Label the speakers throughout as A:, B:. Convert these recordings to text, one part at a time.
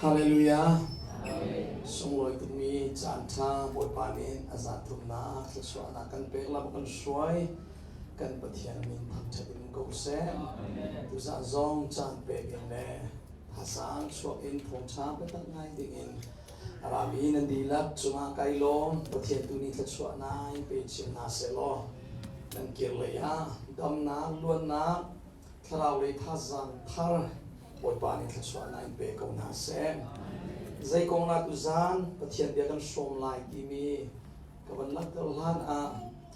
A: Hallelujah. Sunglawi tukmi caan ṭha Bawipa nih a zan thumnak thluachuahnak kan pek lam kan hruai kan Pathian min thangṭhat in ko seh. Tuzan zong caan pek in le thazaang chuak in thawngṭha biatak ngai dingin rami nan dihlak cungah kai lawm. Pathian tu nih thluachuahnak in pe chin hna seh law nan kir lei ah damnak luatnak thlarau lei thazaang thar Bawipa nih thluachuahnak in pe ko hna seh. Zei kong lah tuzan Pathian bia kan hrawm lai timi ka van langhter hlan ah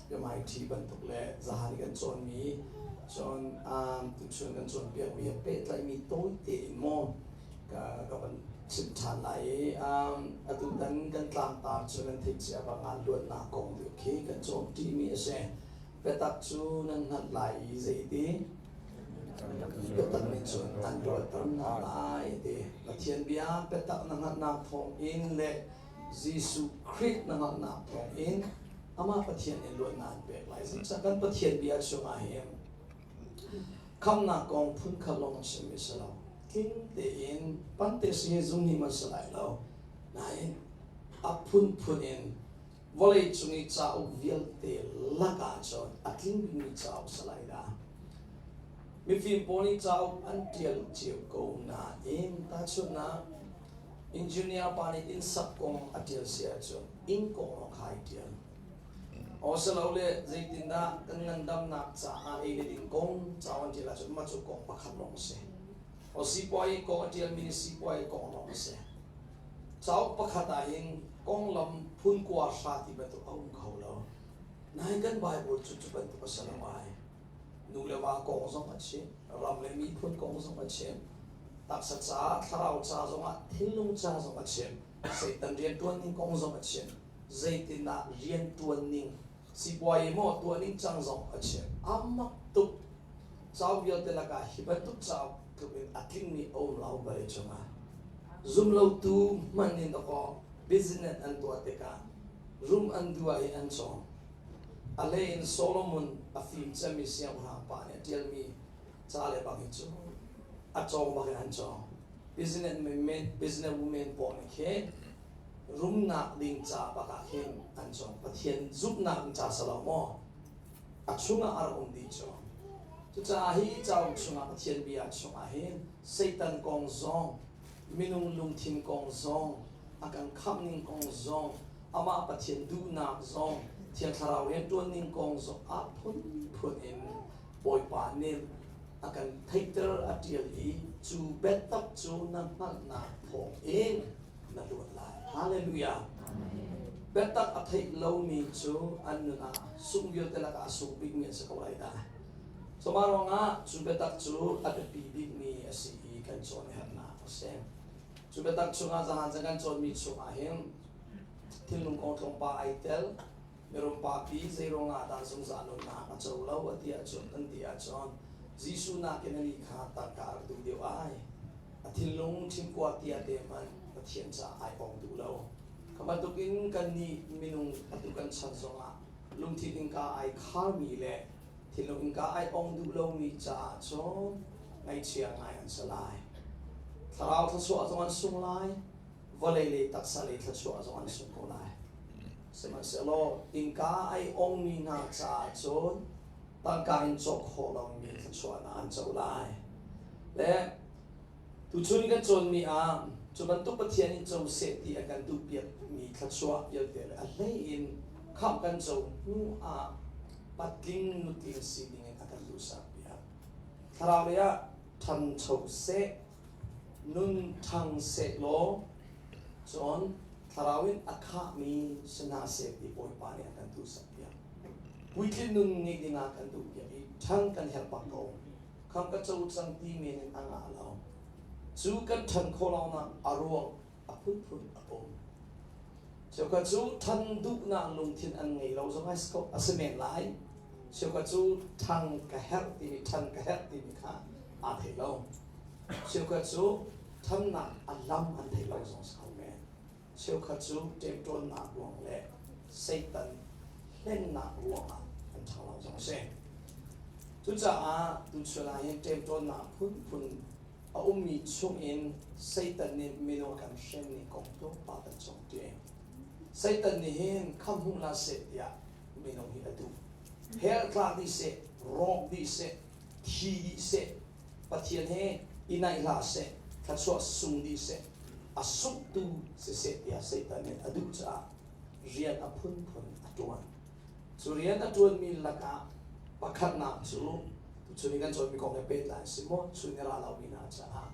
A: biahmaiṭhi bantuk le zahan i kan cawnmi cun tuchun kan cawnpiakmi he pehtlaihmi tawi tein maw ka ka van chim ṭhan lai i atutan kan tlangtar cu nan theih cia bang ah luatnak kong deuh khi kan cawnṭimi a si. Biatak cu nan hngalh lai i zeiti? Biatak nih cun an luatter hna lai ti. Pathian bia biatak na hngalhnak thawngin le Jesuh Khrih na hngalhnak thawngin amah Pathian nih luatnak an pek lai. Zeicah kan Pathian bia chungah hin khamnak kong phunkhat lawng a chimmi si lo. Tling tein pante si hi zung hnih man si lai lo. Nain a phunphun in Vawleicung i cauk vialte lakah cun a tling bikmi cauk si lai dah. Mifim pawl nih cauk an ṭial cio ko nain tahchunhnak engineer pa nih innsak kong a ṭial si ahcun inn kong lawng kha ai ṭial. Asilole zeitindah kan ngandamnak caah ei le ding kong cauk an ṭial ahcun mah cu kong pakhat lawng a si. O sipuai kong a ṭialmi nih sipuai kong lawng a si. Cauk pakhat ah hin konglam phun kua hra ti bantuk a um kho lo. Nain kan Bible cu cu bantuk a si lo ai. Nu le va kong zong a chim, ram le miphun kong zong a chim, taksa ca, thlarau ca zongah thinlung ca zong a chim, Satan rianṭuan ning kong zong a chim, zeitindah rianṭuan ning, sipuai maw tuah ning cang zong a chim. A mak tuk. Cauk vialte lakah hi bantuk cauk tluk in a tlingmi a um lo vawlei cungah. Zumlotu hmanh in dawkaw business an tuah tikah rum an duh ah hin an cawng. A hlei in Solomon a fim cemmi siangpahrang pa nih a ṭialmi ca le bang hi cu a cawng bak in an cawng. Business business women pawl nih khin rumnak ding ca bak ah khin an cawng. Pathian zumhnak ding ca si lo maw? A chungah a rak um dih cu. Cucaah hi cauk chungah Pathian bia chungah hin Satan kong zong, minung lungthin kong zong, a kan khamh ning kong zong, amah Pathian duhnak zong, Thiang Thlarau rianṭuan ning kong zong a phunphun in Bawipa nih a kan theihter a ṭial i cu biatak cu na hngalhnak thawng in na luat lai. Hallelujah! Biatak a theih lomi cu an nun ah sungh vialte lakah a sung bikmi an si ko lai dah. Cumah ruangah cu biatak cu a biapi bikmi a si i kan cawn a herhnak a si. Cu biatak chungah zahan cang kan cawnmi chungah hin thinlung kong tlawmpal ai tel. Mirum papi zei ruangah dah zungzal nunnak a co lo a ti ahcun an ti ahcun Jesuh nakin anih kha tangka a rak duh deuh ai. A thinlung thimkua tia te hmanh Pathian caah ai ong duh lo. Kha bantukin kannih minung atu kan chan zongah lungthin innka ai kharmi le thinlung innka ai ong duh lomi caah cun ngaihchia ngai an si lai. Thlarau thluachuah zong an sung lai, vawlei lei taksa lei thluachuah zong an sung ko lai. Sihmanhsehlaw innka ai ongmi hna caah cun tangka in cawk khawh lomi thluachuahnak an co lai. Le tuchun kan cawnmi ah cu bantuk Pathian in co seh ti a kan duhpiakmi thluachuah vialte le a hlei in khamh kan co hnu ah patling nutling sining in a kan duhsak piak. Thlarau lei ah ṭhancho seh nun ṭhang sehlaw cun thlarau in a khahmi si hna seh ti Bawipa nih a kan duhsak piak. Puitlin nun ngeih dingah kan duh piak i ṭhan kan herh bak ko. Kham ka co cang ti men in a ngah lo. Cu kan ṭhan khawh lonak a ruang a phunphun a um. Cheukhat cu ṭhan duhnak lungthin an ngei lo zong a si men lai. Cheukhat cu ṭhang ka herh timi ṭhan ka herh timi kha aa thei lo. Cheukhat cu ṭhannak a lam an theih lo zong si kho men. Cheukhat cu ṭemṭawnnak ruang le Satan hlennak ruangah an ṭhang lo zong a si. Cucaah tuchun ah hin ṭemṭawnnak phunphun a ummi chungin Satan nih minung a kan hrem ning kong tlawmpal kan cawngṭi. Satan nih hin khamh hmuh hlah seh tiah minung hi a duh. Hell tlak dih seh, rawk dih seh, thi dih seh, Pathian he i naih hlah seh, thluachuah sung dih seh, a sunghtu siseh tiah Satan nih a duh caah rian a phunphun a ṭuan. Cu rian a ṭuanmi lakah pakhatnak cu tuchun i kan cawnmi kong he pehtlai a si maw chun i ra lomi hna caah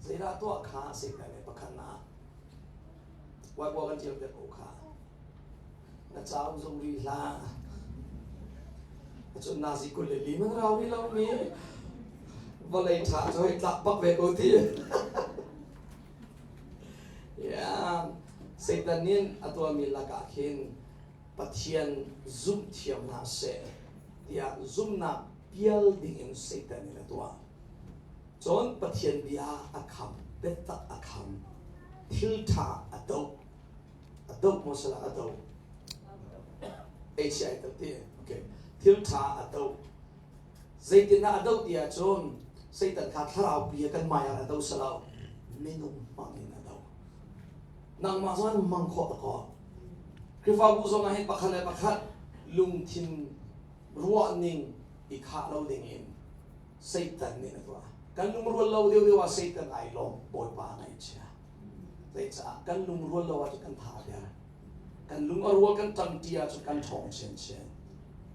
A: zeidah tuah kha Satan nih pakhatnak whiteboard kan ṭial piak ko kha na cauk zong rih hlah. Cun nazi 24 man rau rih lomi vawlei ṭha cu hei tlak bak ve ko ti. Yeah. Satan nih a tuahmi lakah khin Pathian zumh thiam hna seh tiah zumhnak pial dingin Satan in a tuah. Cun Pathian bia a kham, biatak a kham, thil ṭha a doh. A doh maw salah a doh? HCI tel ti. Okay. Thil ṭha a doh. Zeitindah a doh ti ahcun Satan kha thlarau bia kan mai ah a doh salo minung hmang in a doh. Nangmah zong an mang khawh a kaw. Khrihfabu zong ah hin pakhat le pakhat lungthin ruahning i khah lo ding in Satan nih a tuah. Kan lungrual lo deuhdeuh ah Satan ai lawm, Bawipa ngaihchia. Zeicah kan lungrual lo ahcun kan tha a der. Kan lung a rual kan ṭangṭi ahcun kan ṭhawng chinchin.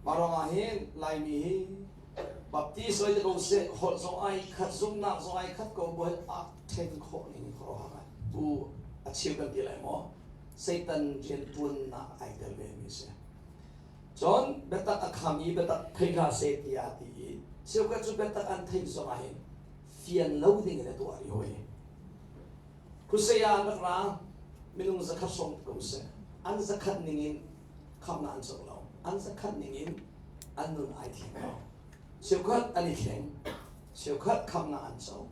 A: Mah ruangah hin Laimi hi Baptist lei te ko seh, holh zong ai khat, zumhnak zong ai khat ko bu a ṭhen khawh ning khuaruahhar ai. Bu a cheu kan ti lai maw? Satan rianṭuannak ai tel ve mi si. Cun biatak a kham i biatak thei hlah seh tiah a ti i cheukhat cu biatak an theih zong ah hin fian lo ding in a tuah rih hoi. Crusade ah an rak ra, minung zakhat hrawng ko seh. An zakhat ning in khamhnak an co lo. An zakhat ning in an nun ai thleng lo. Cheukhat an i thleng, cheukhat khamhnak an co,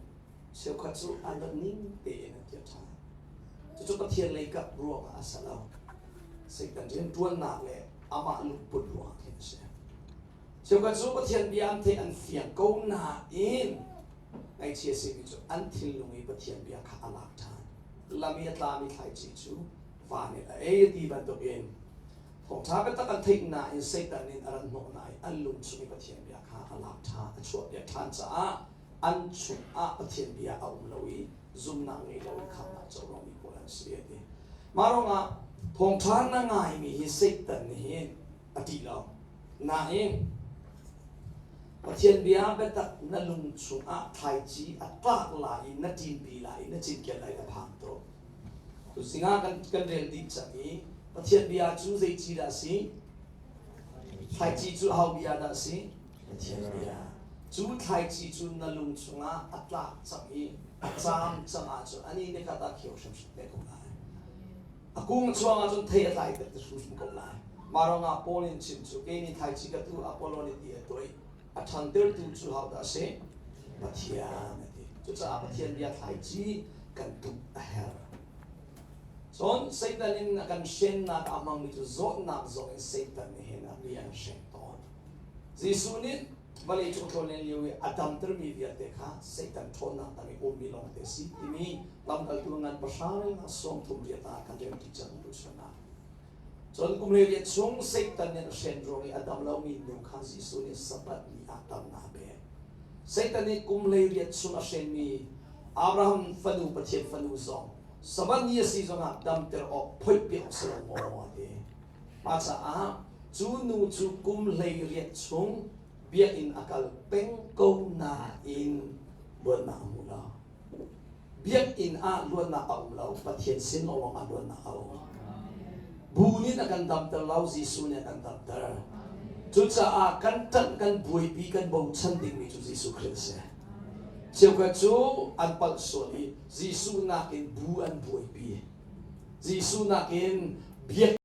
A: cheukhat cu an rat ning tein an kir ṭhan. Cucu Pathian lei kap ruangah a si lo. Satan rianṭuannak le amah lungput ruangah khin a si. Cheukhat cu Pathian bia an theih an fiang ko nain ngaihchia simi cu an thinlung i Pathian bia kha a lak ṭhan. Lam i a tlami thlaici cu va nih a ei a ti bantukin thawngṭha biatak an theih nain Satan nih a rat hnawh hna i an lung chung i Pathian bia kha a lak ṭhan, a chuahpiak ṭhan caah an chungah Pathian bia a um lo i zumhnak ngei lo in khamhnak co lomi pawl an si a ti. Mah ruangah thawngṭha na ngaimi hi Satan nih hin a ṭih lo. Nain Pathian bia biatak na lung chungah thlaici a tlak lai i na ṭinpi lai i na cinken lai na phang tuk. Tuzing ah kan rel dih cang i Pathian bia cu zei ci dah a si? Thlaici cu aho bia dah a si? Pathian bia. Cu thlaici cu na lung chungah a tlak cang i a caam cang ahcun ani nikhat ah khio hrimhrim te ko lai. A kung chuang ahcun thei a tlai te hrimhrim ko lai. Mah ruangah Paul in chim cu kei nih thlaici ka tu Apollo nih ti a tuah i a ṭhantertu cu hodah a si? Pathian a ti. Cucaah Pathian bia thlaici kan tuh a herh. Cun Satan in a kan hrennak a hmangmi cu zawtnak zong in Satan nih hin a mi an hreng tawn. Jesuh nih vawlei cung tlawnlen lio i a damtermi vialte kha Satan ṭhawnnak tang i ummi lawngte a si timi lamkaltu ngan pahra le 38 ah kan rem ṭi cang tuchun ah. Cun kum 18 chung Satan nih a hren ruang i a dam lomi nu kha Jesuh nih Sabbath ni ah damnak a pek. Satan nih kum 18 chung a hrenmi Abraham fanu Pathian fanu zong Sabbath ni a si zongah damter awk phoihpiak awk si lo maw a ti. Mah caah cu nu cu kum 18 chung biakinn a kal peng ko nain luatnak a hmu lo. Biakinn ah luatnak a um lo, Pathian sin lawng ah luatnak a um. Bu nih a kan damter lo, Jesuh nih a kan damter. Cucaah kan ṭanh, kan buaipi, kan bochan dingmi cu Jesuh Khrih a si. Cheukhat cu an palh sual i Jesuh nakin bu an buaipi. Jesuh nakin biak.